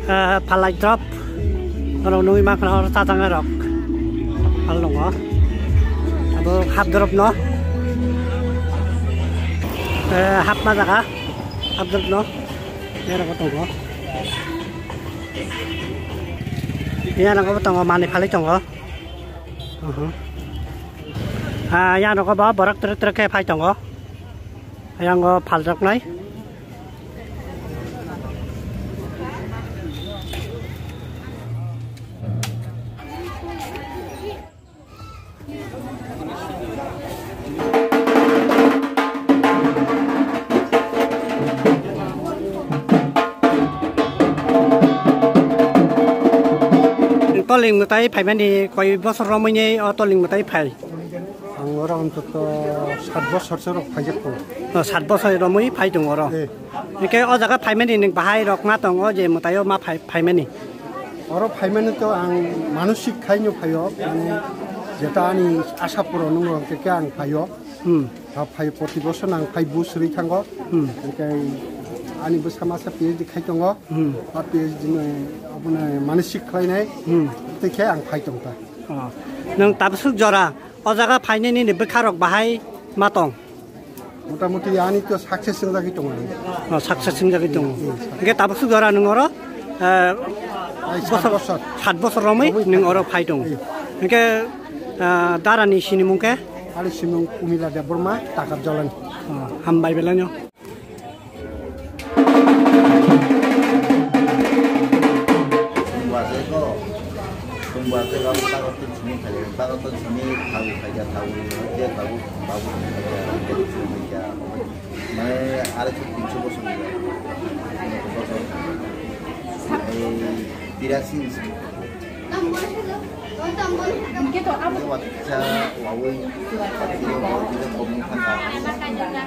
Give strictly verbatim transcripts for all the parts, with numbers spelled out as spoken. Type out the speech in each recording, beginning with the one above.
Ah, phalai drop. Oro nugwi mankha oro chajaknai rok. Phalongo. Abo half drop no. Eh, half ma jaga. Half drop no. Oro bo tongo. Iya, nang bo tongo, mani phalai tongo. Aha. Ah, yang nogo ba borok trek trek khe phai tongo. Yang o phaljaknai. Toling mwtai phaimani koi bosor romwi ni o toling mwtai phai. Ang oro ontoto sat bosor se rok phaijak tongo. O, sat bosor romwi phai tongo oro. Eh. Hingke o jaga phaimani nwng bahai rok ma tongo je mwtai o ma phai, phaimani. Oro phaimani to ang manosik khaino phaio, mane jeta ani asa puron wngkha hingke ang phaio. Hmm. Ta phai proti bosor nang phai bus rwi thango. Hmm. Hingke ani bwsa masa P H D khai tongo. Hmm. A P H D no abono manosik khlainai. Hmm. Tei khe ang phai tongkha. Oh. Nwng tabuk suk jora o jaga phainani ni bwkha rok bahai ma tong? Motamuti ani to success wngjagwi tongo. Oh, success wngjagwi tongo. Hmm. Hingke tabuk suk jora nwng oro, eh, ai, sat bosor, bosor. Sat bosor romwi nwng oro phai tongo. Hmm. Hingke, eh, darani sinimung khe? Ani simung Umila Debbarma, Takap Jolani. Oh, hambai belai no. Sumbar se ko, sumbar se ko, bago tin sini khaja, bago tin sini thawi khaja, thawi khaja, bago, bago khaja, khaja, khaja. Mane, are se tinso bosor ni bosor. Ei, birasi ni sini. Hingke to abo. Watsa wawi, watsa wawi, kisa komni thangka.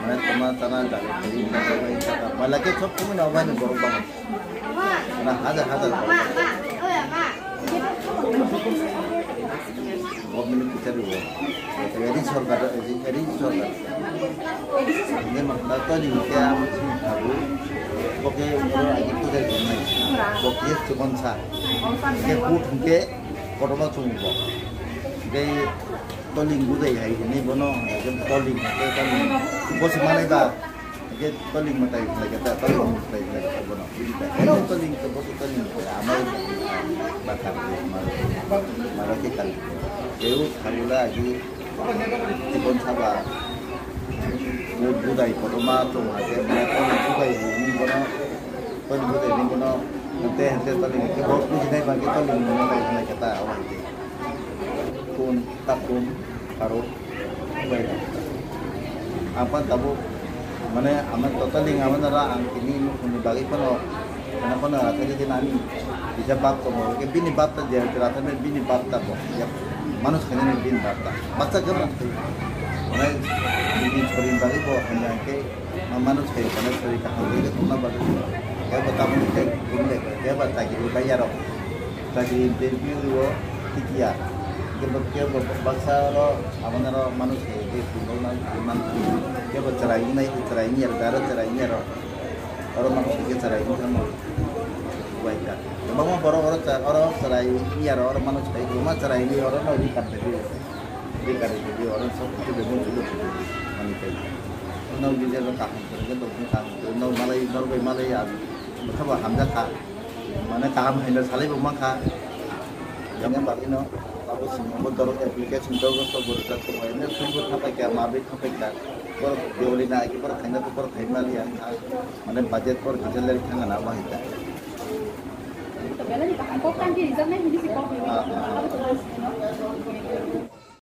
Mane toma tana jaga, kiri jaga, jaga. Mala ke sob komni na wai borok bang. Mane hajar, hajar borok. Government kisa riwo. Eri sorkar, eri sorkar. Ini mak, mak to ni kaya mak sini tahu. Oke, oro agi puja jomai. Oke, cuma sa. Oke, put ke. Kotorma chwng bo. Tei toling bujai hai hwnwi bono, hwnwi khe toling, tei toling. Bo se manai ba, hwnkhe toling mwtai khlai khe ta, toling mwtai khlai khe ta bono. Bini ta, hwnkhe toling khe bo se toling khe amai ba kar khe ma, ma khe kal. Tei o kharula agi chikon saba, bo bujai kotorma chwng hai khe, mane toling bujai hai hwnwi bono, toling bujai hwnwi bono, tei hwnkhe toling khe bo bujinai ba khe toling mwtai khlai khe ta, o hai khe. Kun, takun, karo, bai. Ang pan tabuk, mane, ama totally ang mane ra ang tini nukhungni bagwi phano, ano phano rathai di nani, bisa bab tongo, ke bini bab ta je, rathai bini bab ta bo, ya, manus khainani bini bab ta, bacha ke manus khainani, mane, bini chori bagwi bo, hanya ke, Ma manu sai kana sai kaham le tongna bagwi. Kebo tamoni tei gumle kebo chakri bai yarok. Chakri interview o tikiya. Kebo kebo baksa ro abana ro manu sai ke tongna man. Kebo chwrai nai chwrai ni yar daro chwrai ni yaro. Oro manu sai ke chwrai ni tamo. Waika. Bangma borok oro cha-, oro chwrai ni yaro oro manu sai ko ma chwrai ni oro no ri kam te. Bikari video oro sok tu bebon video mani kai. Nau video ro kaham kore ke dok kaham kore nau malai nor bai malai ya. Bokha ba hamja kha. Mane kaham haino salai bo mankha. Yang bagwi no abo sini bo dorok application dorok sok bo rwjak tongo. Ene phone bo thapai kha, ma bai thapai kha. Borok deoli na agi borok khaina to borok khai mali ya. Mane budget borok detail lai thanga na bahai ta. Belai ni kaham kok tangki rijak nai hini si kok ni. Ah, ah. Abo to mas no.